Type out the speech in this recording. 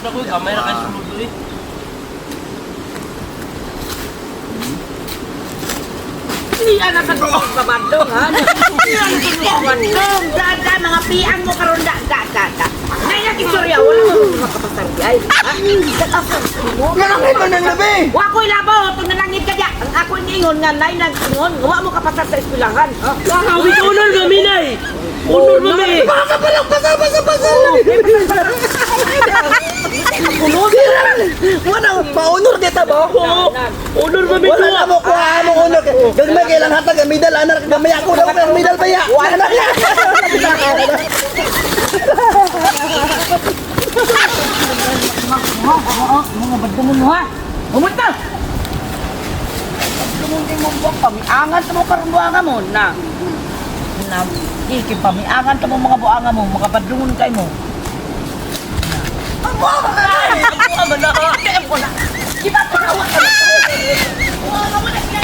Sulod ako, gamay ra kay sulod eh. Niya na sa pabandong, ha? Niya na sa pabandong. Da, da, mga piang mo karon da, da, da, da. Ngayon, istorya, wala mo makapasar di ay. Ha? Mo. Nalangit man ng labi. Wa ko'y labaw, itong nalangit ka diya. Ang ako ingon nga, nay nag-ingon, wa mo kapasar sa eskwelahan. Ha? Hawi ka honor mami nay. Honor mami. Baka pa lang pasa pasa pasa. Wala maunor kita ba? Oo. Honor mami Wala na mo kuha mo honor. Gagmay kay lang hatag ang medal anar gamay ako daw ang medal pa ya. Wala na ya. Oo, mga badungon mo ha. Pumunta! Badungon din mo buwang pamiangan sa mo karon buanga mo na. Na, iki pamiangan ta mo mga buanga mo, mga badungon kay mo. Ang buanga ka na! Ang buanga na! Ang buanga na! Kita ko na! Buanga mo na siya!